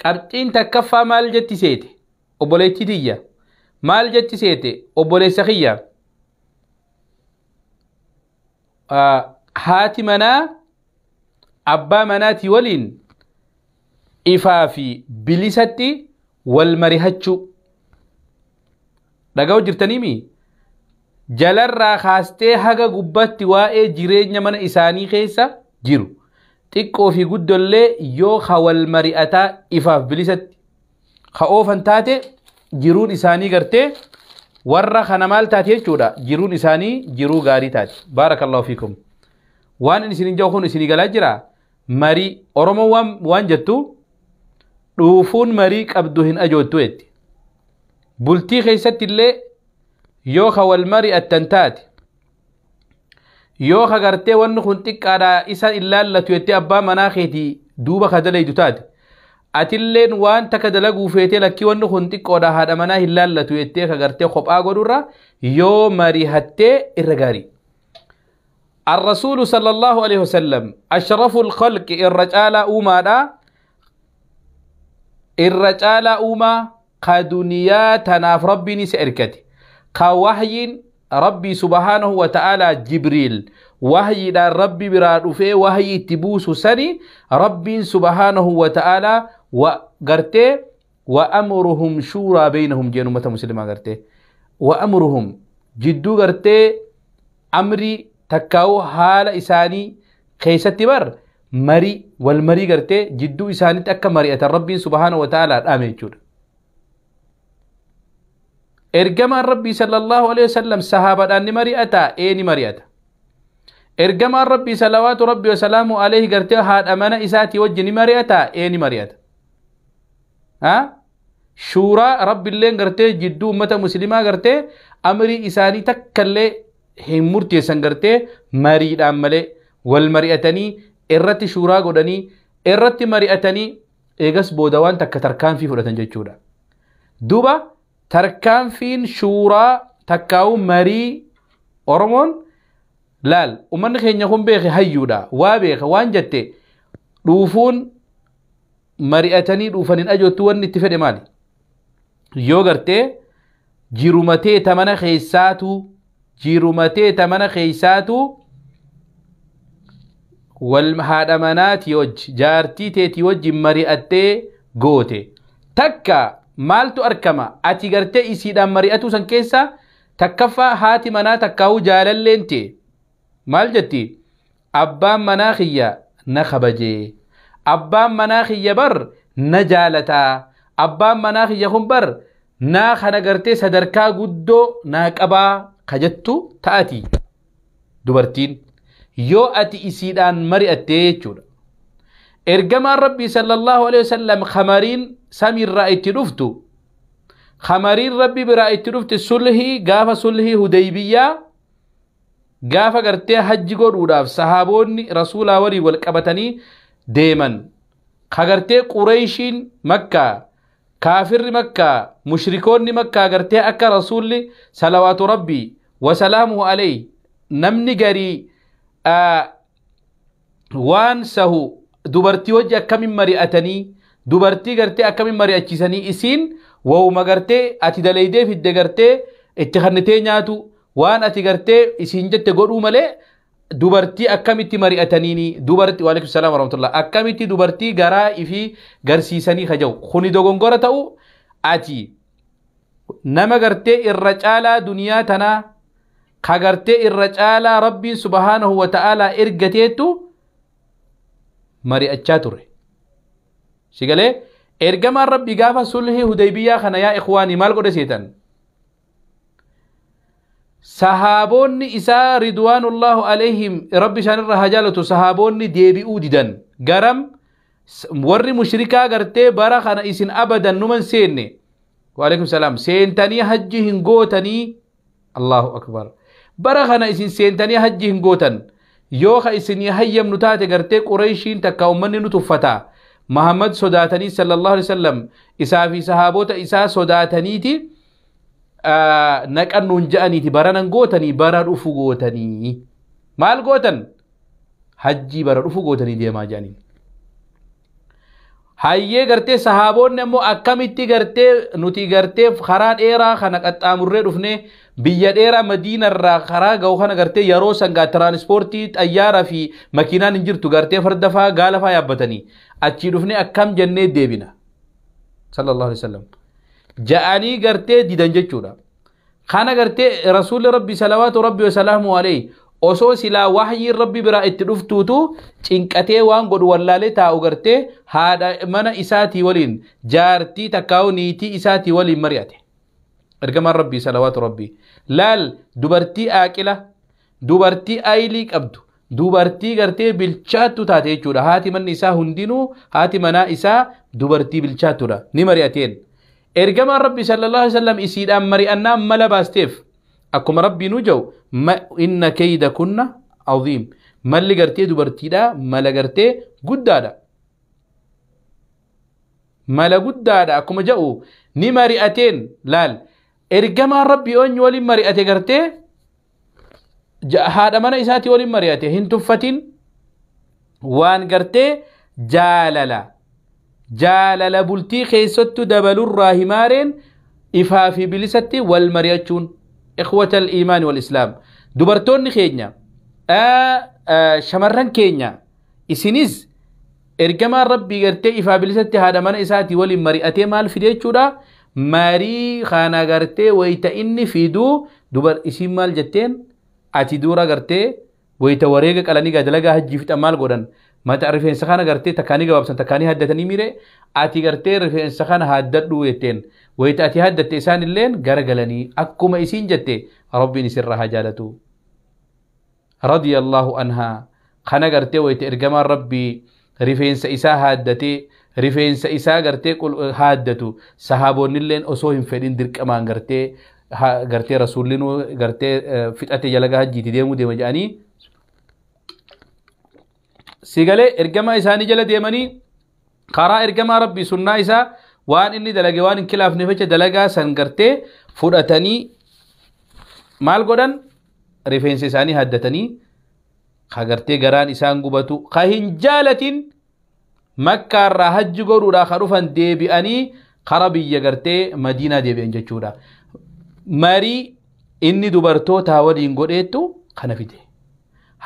Qabxiin takkaffaa maal jetti seete? Obboleettii tiyya. Maal jetti seete? Obboleessa kiyya. Haati manaa abbaa manaatii waliin ifaa fi bilisatti wal marihachuu. Dhaga'u jirtaniimi? Jalarraa kaastee haga gubbatti waa'ee jireenya mana isaanii keessa jiru. Xiqqoo fi guddollee yoo ka wal mari'ataa ifaaf bilisatti ka oofan taate jiruun isaanii gartee warra kana maal taate jechuudha. Jiruun isaanii jiruu gaarii taate. Baarakallahu fiikum. Waan inni isinin jedhu kun isinii galaa jira. Marii Oromoon waan jettu dhuufuun marii qabdu hin ajoottu jetti. Bultii keessatti illee yoo ka wal mari'attan taate yoo ka gartee wanni kun xiqqaadhaa isa ilaallatu jettee abbaa manaa keetii duuba ka dalaydu taate atilleen waan takka dalaguu feetee lakkii wanni kun xiqqoodha haadha manaa hin laallatu jettee ka gartee kophaa godhurra yoo mari'attee irra gaarii. الرسول صلى الله عليه وسلم أشرف الخلق الرجال أوما الرجال أوما كدنيا تناف ربي نسأركتي كوحي ربي سبحانه وتعالى جبريل وحي دا ربي براد في وحي تبوس سني ربي سبحانه وتعالى وقرتي وأمرهم شورى بينهم جين أمة مسلمة قرتي وأمرهم جدو قرتي أمري تكاو حال إساني خيستي بر مري والمري قرتي جدو إساني تأكا مريئة ربي سبحانه وتعالى آمين جود. Ergamaan Rabbii sallallahu alaihi wasallam sahaabadhaan ni mari'ata, ee ni mari'ata. Ergamaan Rabbii salawaatu Rabbii wasalaamu alaihi gartee haadha mana isaatii wajji ni mari'ata, ee ni mari'ata. Shuuraa Rabbiilleen gartee jidduu ummata muslimaa gartee amrii isaanii takkallee hin murteessan gartee mariidhaan malee wal mari'atanii irratti shuuraa godhanii irratti mari'atanii eegas booda waan takka tarkaanfii fudhatan jechuudha. Duuba tarkaanfiin shuuraa takkaa'u marii Oromoon laal uummanni keenya kun beeke hayyuudha waa beeka waan jette dhuufuun mari'atanii dhuufaniin ajoottu wanni itti fedhe maali? Yoo gartee jirumatee tamana keessaa wal haadha manaatii wajji jaartii teetii wajji mari'attee goote takka maaltu arkama ati gartee isiidhaan mari'atuu san keessa takkaffaa haati manaa takkaa'uu jaalalleen ta'e maal jetti abbaan manaa kiyya na kabajee abbaan manaa kiyya bar na jaalataa abbaan manaa kiyya kun bar naa kana gartee sadarkaa guddoo naa qabaa kajettu ta'ati dubartiin yoo ati isiidhaan mari'attee jechuudha. Ergamaan Rabbii sallallahu alaihi wasallam khamariin samiirraa itti dhuftu khamariin Rabbi biraa itti dhufte sulhii gaafa sulhii Hudaybiyyaa gaafa gartee hajji godhuudhaaf sahaboonni rasuulaa walii wal qabatanii deeman ka gartee Qureyshiin Makkaa kaafirri Makkaa mushrikoonni Makkaa gartee akka rasuulli salawaatu Rabbii wasalaamuhu alayhi namni garii waan sahu dubartii wajji akkamin mari'atanii dubartii gartee akkamin mari'achiisanii isiin wawuma gartee ati dalaydee fidde gartee itti kannitee nyaatu waan ati gartee isiin jette godhuu malee dubartii akkamitti mari'ataniini dubartii waalaikum salaam warahmatullah akkamitti dubartii garaa ifii garsiisanii kajawu kuni dogongora ta'u ati nama gartee irra caalaa duniyaa tanaa ka gartee irra caalaa Rabbiin subhaanahu wa ta'aalaa ergateetu mari'achaa ture. Sigalee ergamaan Rabbi gaafa sulhii Hudaybiyyaa kana yaa ikhwaanii maal godhe seetan? Sahaabonni isaa ridwaanullaahu alayhim Rabbi isaanirra haa jaalatu sahaabonni deebi'uu didan garam warri mushrikaa gartee bara kana isin abadan numan seenne waalaikum salaam seentanii hajji hin gootanii Allahu akbar bara kana isin seentanii hajji hin gootan yoo ka isinii hayyamnu taate gartee Qureyshiin takka ummanni nu tuffataa Muhammad sodaatanii sallallahu alaihi wasallam isaa fi sahaabota isaa sodaataniiti naqannuun ja'aniiti baranan gootanii bara dhufu gootanii maal gootan hajjii bara dhufu gootanii deemaa ja'aniin. Hayyee gartee sahaabonni ammoo akkamitti gartee nuti gartee karaa dheeraa kana qaxxaamurree dhufnee biyya dheeraa Madiinarraa karaa ga'u kana gartee yeroo sangaa tiraanispoortii xayyaaraa fi makiinaan hin jirtu gartee farda faa gaala faa yaabbatanii achii dhufnee akkam jennee deebina. Sallallahu alaihi wasallam. Ja'anii gartee didan jechuudha. Kana gartee rasuulli rabbi salawaatu rabbi wasalaamu alayhi osoo silaa wahyiin rabbi biraa itti dhuftuutu cinqatee waan godhu wallaalee taa'u gartee haadha mana isaatii waliin jaartii takkaa'u niitii isaatii waliin mari'ate. Ergamaan rabbii salawaatu rabbii. Laal dubartii aaqila, dubartii aylii qabdu, dubartii gartee bilchaattu taate jechuudha. Haati manni isaa hundinuu haati manaa isaa dubartii bilchaattudha. Ni mari'ateen. Ergamaan rabbii sallallahu alaihi wasallam isiidhaan mari'annaan mala baasteef. Akkuma rabbii nu jedhu inna kayda kunna aziim. Malli gartee dubartiidha, mala gartee guddaadha. Mala guddaadha akkuma jedhu ni mari'ateen laal. Ergamaan rabbii eenyu waliin mari'ate gartee haadha mana isaatii waliin mari'ate hin tuffatin waan gartee jaalala. Jaalala bultii keessattuu dabalurraa himaareen ifaa fi bilisatti wal mari'achuun. إخوة الإيمان والإسلام دبرتون خينيا شمرن كينيا إسنيز إرجما ربي قرتي إفا بلستي هذا من إساتي ولي مريئتي مال في ديتشودا ماري خانا قرتي ويتا إني في دو دبر إسم مال جتين أتي دورا قرتي ويتا وريقك ألاني قد لقا هجي في تأمال قدن ما تعرفين سخانة قرتي تكاني قوابسن تكاني هدتني ميري أتي قرتي رفين سخانة هدتلو يتين ويتأتي هدت إسان اللين قرقلني أكما إسين جتي ربي نسرها جالتو رضي الله عنها خنا قرتي ويتأرقما ربي رفين سإسا هدتي رفين سإسا قرتي قل هدتو صحابون اللين أصوهم فدين درك أمان قرتي قرتي رسولين قرتي فتأتي جلقها جيتي ديمو ديما جاني سيقالي إرقما إساني جل ديماني قرأ إرقما ربي سنة إسا waan inni dalage waan hin kilaafneef jecha dalagaa san gartee fudhatanii maal godhan rifeensa isaanii haddatanii ka gartee garaan isaan gubatu ka hin jaalatin makkaarraa hajji godhuudhaa ka dhufan deebi'anii kara biyya gartee madiinaa deebi'an jechuudha. Marii inni dubartoota waliin godheettu kana fide.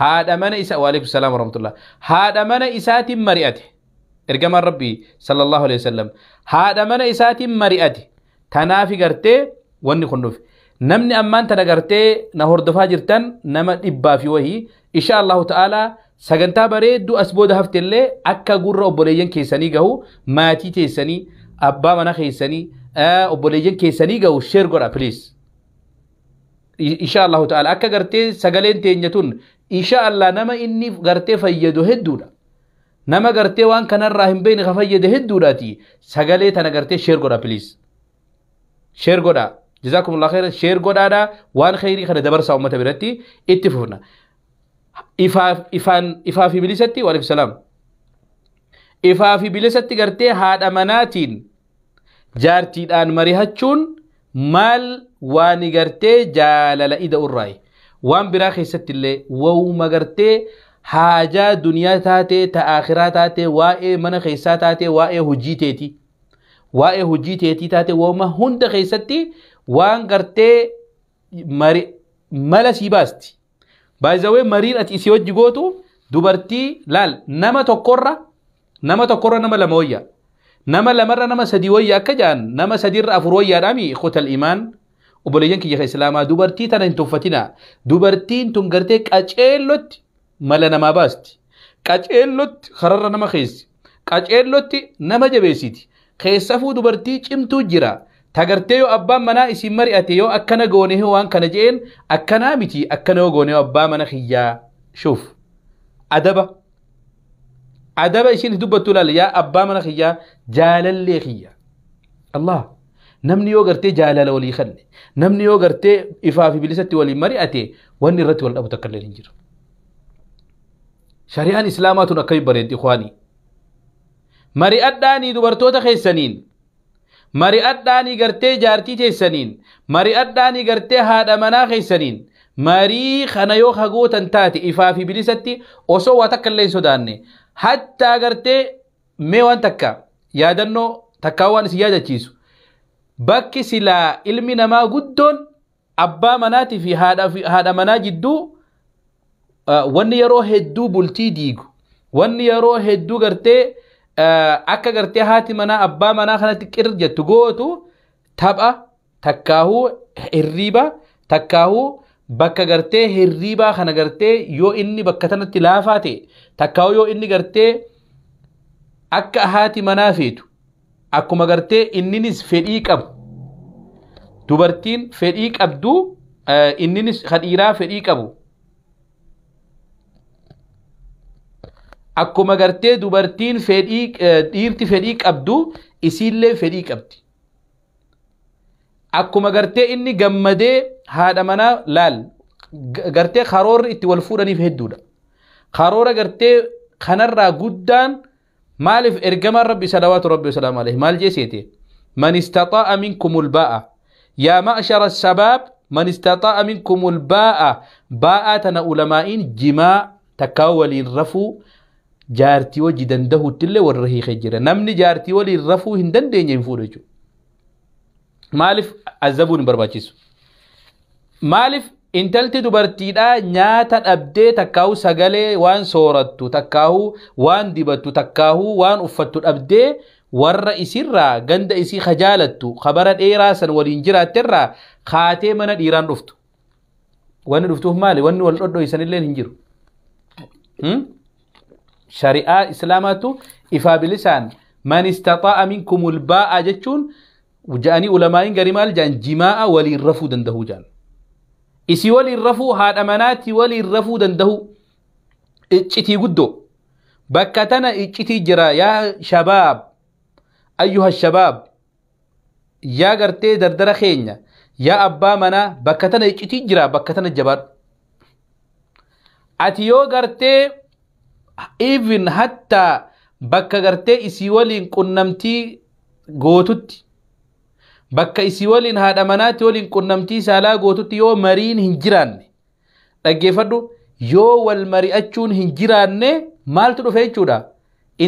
Haadha mana isaa waalaikum salaam warahmatullah. Haadha mana isaatiin mari'ate. Ergamaan rabbii sallallahu alaihi wasallam haadha mana isaatiin mari'ate tanaafi gartee wanni kun dhufe. Namni ammaan tana gartee na hordofaa jirtan nama dhibbaa fi wahii insha Allahu ta'ala sagantaa bareedduu as booda haftellee akka gurra obboleeyyan keessanii gahu maatii teessanii abbaa mana keessanii obboleeyyan keessanii gahu share godha please. Insha Allahu ta'ala akka gartee sagaleen teenya tun insha Allah nama inni gartee fayyadu hedduudha. Nama gartee waan kanarraa hin beekne ka fayyade hedduudhaati. Sagalee tana gartee share godha please. Share godha. Jazakumullahu khairan share godhaadha waan khairii kana dabarsaa uummata biratti itti fufna. Ifaa fi bilisatti waalaikum salaam. Ifaa fi bilisatti gartee haadha manaatiin jaartiidhaan mari'achuun maal waan gartee jaalala ida urraayi. Waan biraa keessatti illee wawuma gartee haajaa duniyaa taatee ta akhiraa taatee waa'ee mana keessaa taatee waa'ee hojii teetii. Waa'ee hojii teetii taatee wawuma hunda keessatti waan gartee mala sii baasti. Baay'izawee mariin ati isii hojii gootu dubartii laal nama tokkorra nama lama wayya. Nama lamarra nama sadii wayya akka jaan nama sadiirra afur wayyaadhaami ikhwatal iimaan. Obboleeyyan kiyya islaamaa dubartii tana hin tuffatinaa. Dubartiin tun gartee qaceellotti mala namaa baasti. Qaceellotti kararra nama keessi. Qaceellotti nama jabeessiti. Keessafuu dubartii cimtuu jira. Tagartee yoo abbaan manaa isin mari'ate yoo akkana goone waan kana je'een akkanaa miti akkana yoo goone abbaa mana kiyyaa shuuf. Adaba. Adaba isin dubbattu laal yaa abbaa mana kiyyaa jaalallee kiyya. Allah. Namni yoo gartee jaalala walii kanne namni yoo gartee ifaa fi bilisatti waliin mari'ate wanni irratti wal dhabu takka illee hin jiru. Shari'aan islaamaa tun akkami bareeddi ikhwaanii. Mari'adhaanii dubartoota keessaniin mari'adhaanii gartee jaartii teessaniin mari'adhaanii gartee haadha manaa keessaniin marii kana yoo hagootan taate ifaa fi bilisatti osoo waa takka illee hin sodaanne hattaa gartee mee waan takka yaadannoo takkaa waan isin yaadachiisu bakki silaa ilmi namaa guddoon abbaa manaatii fi haadha manaa jidduu wanni yeroo hedduu bultii diigu wanni yeroo hedduu gartee akka gartee haati manaa abbaa manaa kanatti qir jettu gootu tapha takkaahuu hirriiba takkaahuu bakka gartee hirriibaa kana gartee yoo inni bakka tanatti laafaa ta'e takkaahuu yoo inni gartee akka haati manaa feetu akkuma gartee inninis fedhii qabu dubartiin fedhii qabdu inninis kadhiiraa fedhii qabu akkuma gartee dubartiin fedhii dhiirti fedhii qabdu isiillee fedhii qabdi akkuma gartee inni gammadee haadha manaa laal gartee karoorri itti wal fuudhaniif hedduudha karoora gartee kanarraa guddaan maaliif ergamaan rabbi salawaatu rabbi wasalaamu alayhi maal jeeseete man istaxaa'a minkumul baa'a yaa ma'shara shabaab man istaxaa'a minkumul baa'a baa'aa tana ulamaa'iin jimaa takkaa waliin rafuu jaartii wajji dandahuttillee warra hiikee jira namni jaartii waliin rafuu hin dandeenye hin fuudhu jechuudha maaliif azabuun hin barbaachisu maaliif intalti dubartiidhaa nyaata dhabdee takkaahuu sagalee waan soorattu takkaahuu waan dibattu takkaahuu waan uffattu dhabdee warra isirraa ganda isii kajaalattu kabara dheeraa san waliin jiraatterraa kaatee mana dhiiraan dhuftu wanni dhuftuuf maali wanni wal dhodhoysanillee hin jiru shari'aa islaamaatu ifaa bilisaan man istaxaa'a minkumul baa'a jechuun ja'anii ulamaa'iin garii maal ja'an jimaa'a waliin rafuu dandahuu ja'an isii waliin rafuu haadha manaatti waliin rafuu dandahuu iccitii guddoo bakka tana iccitii jira yaa shabaab ayyuha shabaab yaa gartee dardara keenya yaa abbaa manaa bakka tana iccitii jira bakka tana jabaadhu ati yoo gartee even hatta bakka gartee isii waliin qunnamtii gootutti bakka isii waliin haadha manaatti waliin qunnamtii saalaa gootutti yoo mariin hin jiraanne dhaggeeffadhu yoo wal mari'achuun hin jiraanne maaltu dhufe jechuudha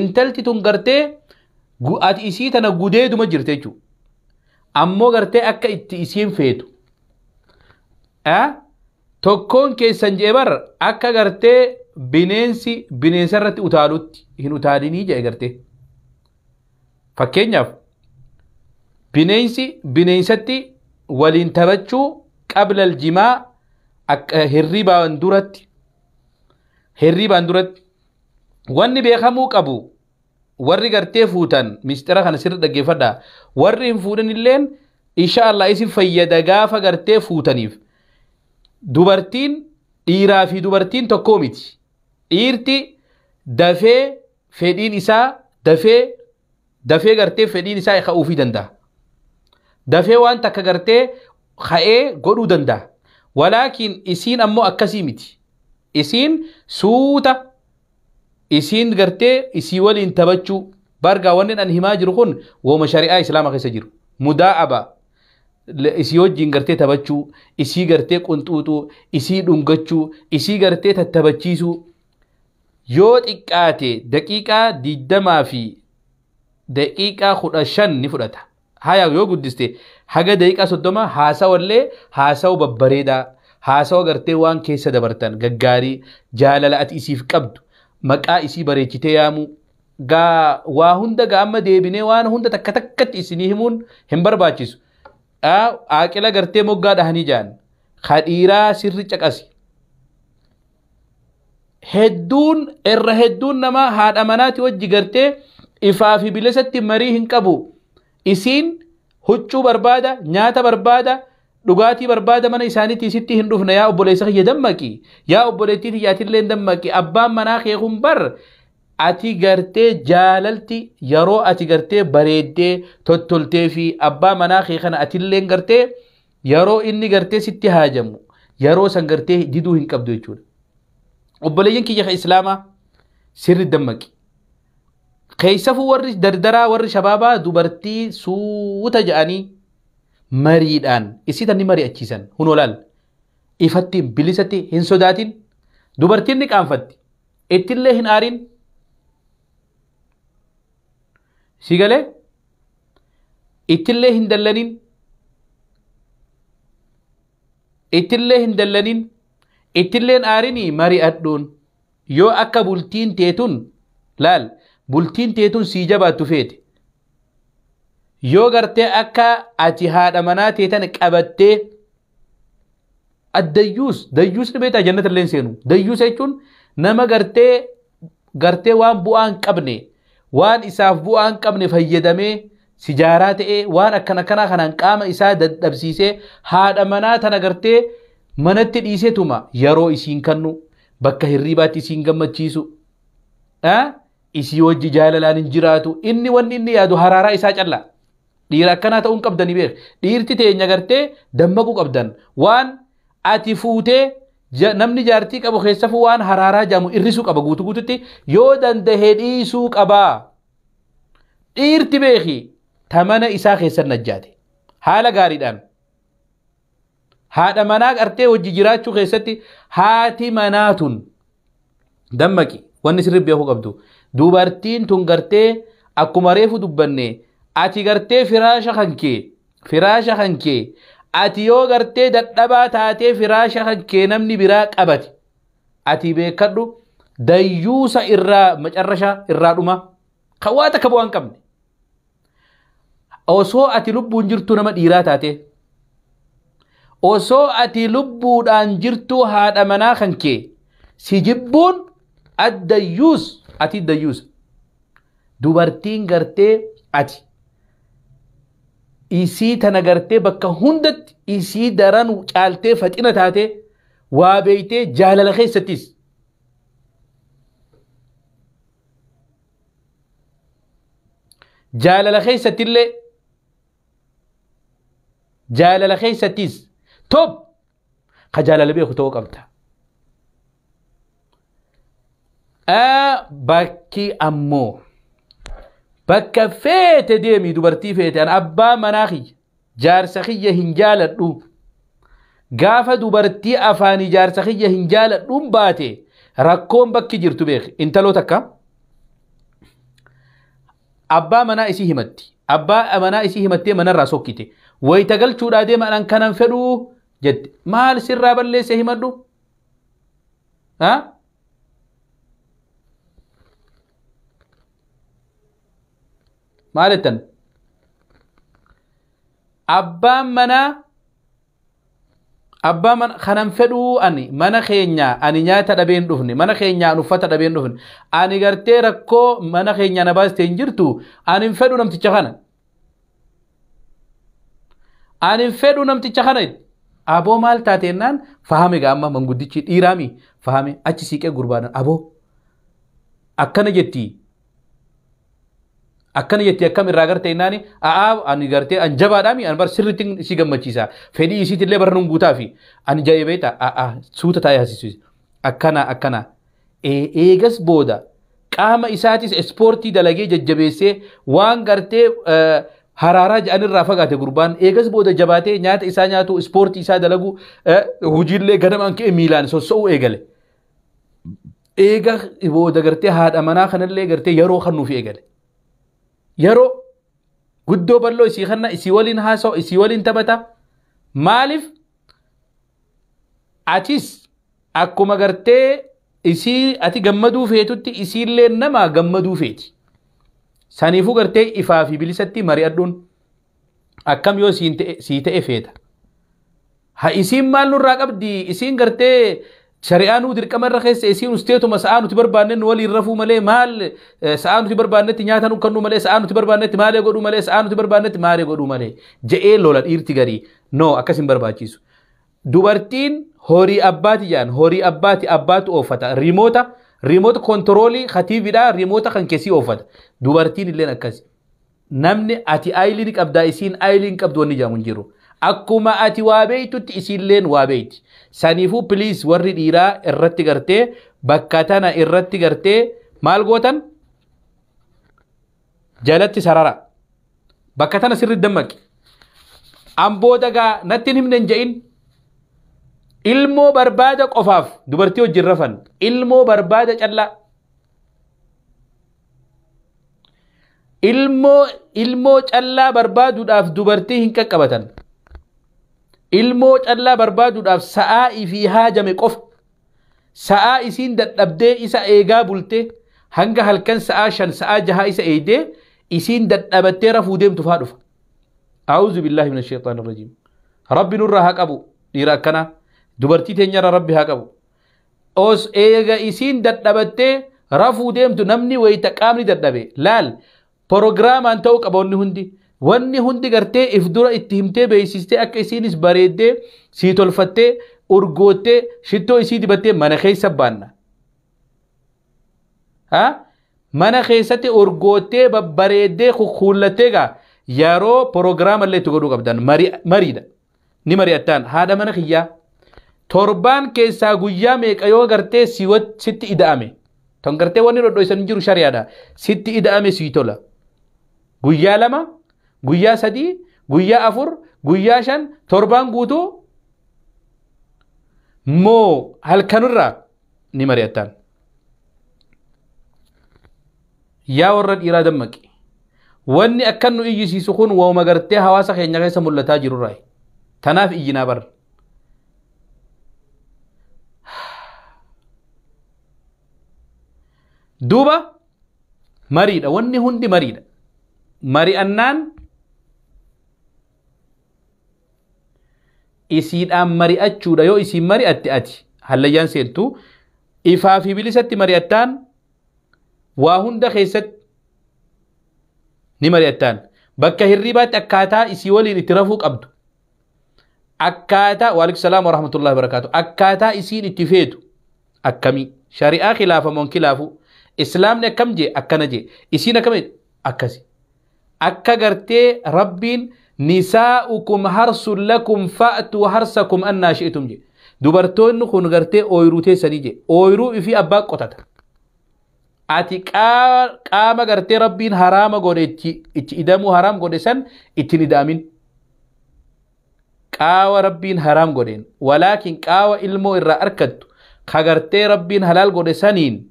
intalti tun gartee ati isii tana gudeeduma jirte jechuudha ammoo gartee akka itti isiin feetu tokkoon keessan jee bar akka gartee bineensi bineensa irratti utaalutti hin utaalinii jee gartee fakkeenyaaf bineensi bineensatti waliin taphachuu qabla aljimaa hirribaan duratti wanni beekamuu qabu warri gartee fuutan mistira kana sirri dhaggeeffadha warri hin fuudhin illeen insha Allah isin fayyada gaafa gartee fuutaniif dubartiin dhiiraa fi dubartiin tokkoo miti dhiirti dafee fedhiin isaa dafee gartee fedhiin isaa ka'uufii danda'a dafee waan takka gartee ka'ee godhuu danda'a walaakin isiin ammoo akkasii miti isiin suuta isiin gartee isii waliin taphachuu bargaa wanni an himaa jiru kun wooma shari'aa islaama keessa jiru mudaa'aba isii wajjin gartee taphachuu isii gartee qunxuuxuu isii dhungachuu isii gartee tattabachiisuu yoo xiqqaate daqiiqaa 20 fi daqiiqaa 15 ni fudhata haya yoo guddiste haga daqiiqaa 30 haasawallee haasawa babbareedaa haasawa gartee waan keessa dabartan gaggaarii jaalala ati isiif qabdu maqaa isii bareechitee yaamuu gaa waa hunda gaa amma deebinee waan hunda takka takkatti isinii himuun hin barbaachisu aaqila gartee moggaa dhahanii jaan kadhiiraa sirri caqasi hedduun irra hedduun namaa haadha manaati wajji gartee ifaa fi bilisatti marii hin qabu isiin huccuu barbaada nyaata barbaada dhugaatii barbaada mana isaaniitti isitti hin dhufne yaa obboleessa kiyya dammaqi yaa obboleettii tiyyaatillee dammaqi abbaan manaa kee kun bar ati gartee jaalalti yeroo ati gartee bareeddee tottoltee fi abbaa manaa kee kana atillee gartee yeroo inni gartee sitti haajamu yeroo san gartee diduu hin qabdu jechuudha. Obboleeyyan kiyya islaamaa sirri dammaqi. Keessafuu warri dardaraa warri shabaabaa dubartii suuta ja'anii mariidhaan isii tanni mari'achiisan hunoo laal ifatti bilisatti hin sodaatin dubartiin ni qaanfatti ittillee hin aarin. Si galee ittillee hin dallanin, ittillee hin dallanin, ittilleen aarinii mari'adhuun. Yoo akka bultiin teetun laal, bultiin teetun sii jabaattu feete, yoo gartee akka ati haadha manaa teetan qabattee addayyuus dayyuus ni beektaa, jannata illee hin seenu. Dayyuus jechuun nama gartee waan bu'aa hin qabne, waan isaaf bu'aa hin qabne fayyadamee sijaaraa ta'ee waan akkana akkanaa kanaan qaama isaa dadhabsiisee haadha manaa tana gartee manatti dhiiseetuma yeroo isiin kannu bakka hirriibaatti isiin gammachiisu, isii wajji jaalalaan hin jiraatu. Inni wanni inni yaadu haraaraa isaa calla. Dhiira akkanaa ta'uu hin qabdanii beek. Dhiirti teenya gartee dammaquu qabdan. Waan ati fuutee namni jaartii qabu keessafuu waan haraaraa jaamu irrisuu qaba, guutuu guututti yoo danda'e dhiisuu qabaa. Dhiirti beeki ta mana isaa keessan najjaate haala gaariidhaan haadha manaa gartee wajji jiraachuu keessatti haati manaa tun dammaqi. Wanni sirri beekuu qabdu, dubartiin tun gartee akkuma reefu dubbanne, ati gartee firaasha kan kee ati yoo gartee dadhabaa taatee firaasha kan kee namni biraa qabate, ati beekadhu, dayyuusa irraa macarrasha irraa dhuma kan waa takka bu'aa hin qabne. Osoo ati lubbuun jirtu nama dhiiraa taate, osoo ati lubbuudhaan jirtu haadha manaa kan kee si jibbuun addayyuus, ati dayyuusa. Dubartiin gartee ati isii tana gartee bakka hundatti isii daran caaltee faxina taate, waa beeytee jaalala keessattis jaalala keessattillee jaalala keessattis top ka jaalala beeku ta'uu qabda. Bakki ammoo bakka feete deemi, dubartii feete, an abbaa manaa kiyya, jaarsa kiyya hin jaaladhu. Gaafa dubartii afaanii jaarsa kiyya hin jaaladhuun baate, rakkoon bakki jirtu beeki. Intaloo takka abbaa manaa isii himatti, abbaa manaa isii himattee manarraa sokkite. Wayita galchuudhaa deema, "Anan kanan fedhuu," jette. "Maal sirraa balleesse? Himadhu." Ha? Maal jettan? Abbaan manaa, abbaa mana kanan fedhuu, ani mana keenya ani nyaata dhabeen dhufne, mana keenya ani uffata dhabeen dhufne, ani gartee rakkoo mana keenya na baaste hin jirtu, ani hin fedhu namticha kana, ani hin fedhu namticha kana. "Aboo, maal taate?" jennaan, fahame gaa amma manguddichi dhiiraami, fahame achi siiqee gurbaadan, "Aboo, akkana jetti, akkana jetti, akkam irraa garte?" Jennaani, "A'aa, ani gartee an jabaadhaami, an bar sirriitti si gammachiisa, fedhii isiitillee bara nun guutaafi ani ja'ee beekta." "A'aa, suuta taa'ee hasisu, akkana akkana." Eegas booda qaama isaatis ispoortii dalagee jajjabeessee waan gartee haraaraa jedhanirraa fagaate gurbaan. Eegas booda jabaatee nyaata isaa nyaatu, ispoortii isaa dalagu, hojiillee ganamaan ka'e miilaan sossa'uu eegale. Eega booda gartee haadha manaa kanallee gartee yeroo kennuuf eegale. Yeroo guddoo bal'oo isii kanna, isii waliin haasa'u, isii waliin taphata. Maaliif? Atis akkuma gartee isii ati gammaduu feetutti isiillee nama gammaduu feeti. Saniifuu gartee ifaa fi bilisatti mari'adhuun, akkam yoo sii ta'e feeta. Ha isiin maal nurraa qabdi? Isiin gartee shari'aa nuu dirqama irra keessa, isiin usteetuma sa'aa nuti barbaanne nu waliin rafuu malee maal, sa'aa nuti barbaannetti nyaata nu kennu malee, sa'aa nuti barbaannetti maalee godhuu malee, sa'aa nuti barbaannetti maalee godhuu malee je'ee lola dhiirti garii. No, akkas hin barbaachisu. Dubartiin horii abbaati jedhan, horii abbaati, abbaatu oofata. Remote control katiividha, remote kan keessii oofata. Dubartiin illeen akkasi. Namni ati aayilii ni qabdaa, isiin aayilii hin qabdu wanni jedhamu hin jiru. Akkuma ati waa beeytutti isiilleen waa beeyti. Saniifuu please, warri dhiiraa irratti gartee bakka tana irratti gartee maal gootan jalatti sarara. Bakka tana sirri dammaqi. Amboo dagaa natti hin himne hin je'in. Ilmoo barbaada qofaaf dubartii wajjin rafan, ilmoo barbaada callaa. Ilmoo callaa barbaaduudhaaf dubartii hin qaqqabatan. Ilmoo callaa barbaaduudhaaf sa'aa ifii haajame qofa. Sa'aa isiin dadhabdee isa eegaa bultee hanga halkan sa'aa 5 sa'aa 6 isa eegdee isiin dadhabattee rafuu deemtu faa dhufa. A'uuzu billaahi mina shayxaani rajiim. Rabbi nurraa haa qabu dhiira akkanaa. Dubartii teenyarraa Rabbi haa qabu. Os eega isiin dadhabattee rafuu deemtu namni wayita qaamni dadhabe laal porogiraamaan ta'uu qaba wanni hundi. Wanni hundi gartee if dura itti himtee beeksistee akka isiinis bareeddee sii tolfattee urgoottee shittoo isii dibattee mana keessa baanna. Mana keessatti urgoottee babbareeddee kukkuullattee gaa yeroo porogiraama illee itti godhuu qabdan mariidha. Ni mari'attaan haadha mana kiyyaa torbaan keessaa guyyaa meeqa yoo gartee sitti ida'ame. Ton gartee wanni dhodhoisan jiru shari'aadha. Sitti ida'ame sii tola. Guyyaa 2, guyyaa 3, guyyaa 4, guyyaa 5 torbaan guutuu moo halkanirraa ni mari'attaan. Yaa warra dhiiraa dammaqi. Wanni akkan nu iyyisiisu kun wauma gartee hawaasa keenya keessa mul'ataa jirurraa. Tanaaf iyyinaa barra. Duuba mariidha. Wanni hundi mariidha. Mari'annaan isiidhaan mari'achuudha. Yoo isiin mari'atte ati hallayyaan seentu ifaa fi bilisatti mari'attaan waa hunda keessatti ni mari'attaan. Bakka hirribaatti akkaataa isii waliin itti rafuu qabdu. Akkaataa waalaikum salaam wa rahmatullahi wa barakaatu. Akkaataa isiin itti feetu akkamii? Shari'aa khilaafamoon khilaafu. Islaamni akkam jee akkana jee. Isiin akkam akkasi. Akka gartee Rabbiin nisaa'ukum harsun lakum fa'tu harsakum annaa shi'tum jee. Dubartoonni kun gartee ooyiruu teessanii jee. Ooyiruu ifii abbaa qotata. Ati qaama gartee Rabbiin haraama godhe itti idamuu haraam godhe san ittiin ida'amin. Qaawa Rabbiin haraam godheen. Walaakin qaawa ilmoo irraa arkattu ka gartee Rabbiin halaal godhe saniin.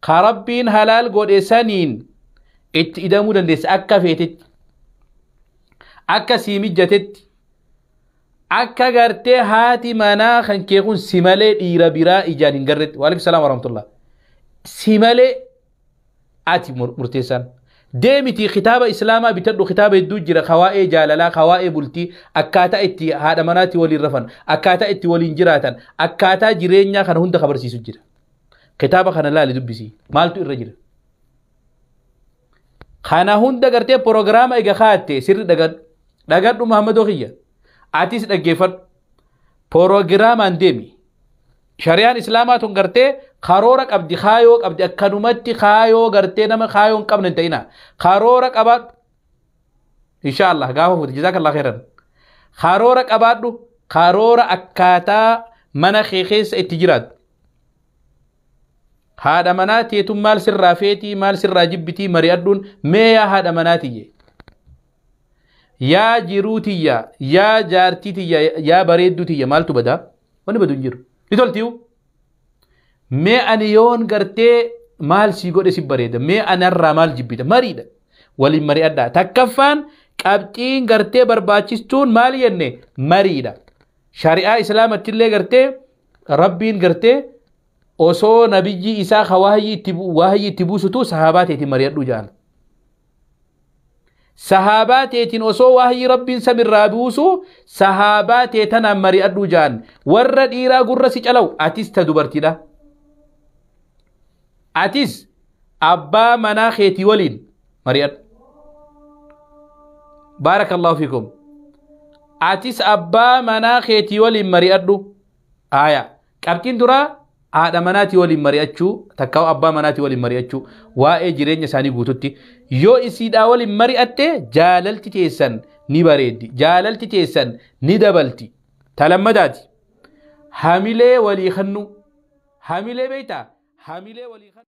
Ka Rabbiin halaal godhe saniin itti idamuu dandeessa akka feetetti. Akka sii mijatetti. Akka gartee haati manaa kan kee kun si malee dhiira biraa ijaan hin garretti. Waalaikum salaam wa rahmatullah. Si malee ati murteessaan. Deemiti kitaaba islaamaa bitadhu kitaaba hedduu jira kawaa'ee jaalalaa kawaa'ee bultii akkaataa itti haadha manaatti waliin rafan akkaataa itti waliin jiraatan akkaataa jireenyaa kana hunda kabarsiisu jira. Kitaaba kana laali dubbisi maaltu irra jira. Kana hunda gartee porogiraama ega kaatte sirri dhagadhu dhagadhu Muhammadoo kiyya atis dhaggeeffadhu porogiraamaan deemi. Shari'aan islaamaa tun gartee karoora qabdi kaayoo qabdi akkanumatti kaayoo gartee nama kaayoo hin qabne hin ta'ina karoora qabaadhu inshaallah gaafa fuute jazaakallah khairan karoora qabaadhu karoora akkaataa mana kee keessa itti jiraattu. Haadha manaa teetun maal sirraa feetii maal sirraa jibbitii mari'adhuun mee yaa haadha manaa tiyye yaa jiruu tiyya yaa jaartii tiyya yaa bareedduu tiyya maaltu badaa wanni badu hin jiru. Ni toltiyu mee ani yoon gartee maal sii godhe si bareeda mee anarraa maal jibbita mariidha waliin mari'adhaa. Takkaffaan qabxiin gartee barbaachistuun maal jenne mariidha. Shari'aa islaamatti illee gartee Rabbiin gartee osoo nabiyyi isaa waahiyyi itti buusutu sahaabaa teetiin mari'adhu jedhan. Sahaabaa teetiin osoo waahiyyi Rabbiin samirraa buusu sahaabaa tee tanaan mari'adhu jedhan. Warra dhiiraa gurra si calawu atis ta dubartiidha. Atis abbaa manaa keetii waliin mari'adhu. Baarakallahu fiikum. Atis abbaa manaa keetii waliin mari'adhu. Aayaa qabxiin duraa haadha manaatii waliin mari'achuu takkaa'u abbaa manaatii waliin mari'achuu waa'ee jireenya isaanii guututti yoo isiidhaa waliin mari'atte jaalalti teessan ni bareeddi jaalalti teessan ni dabalti. Talammadaati hamilee walii kennu hamilee beektaa hamilee walii kennu.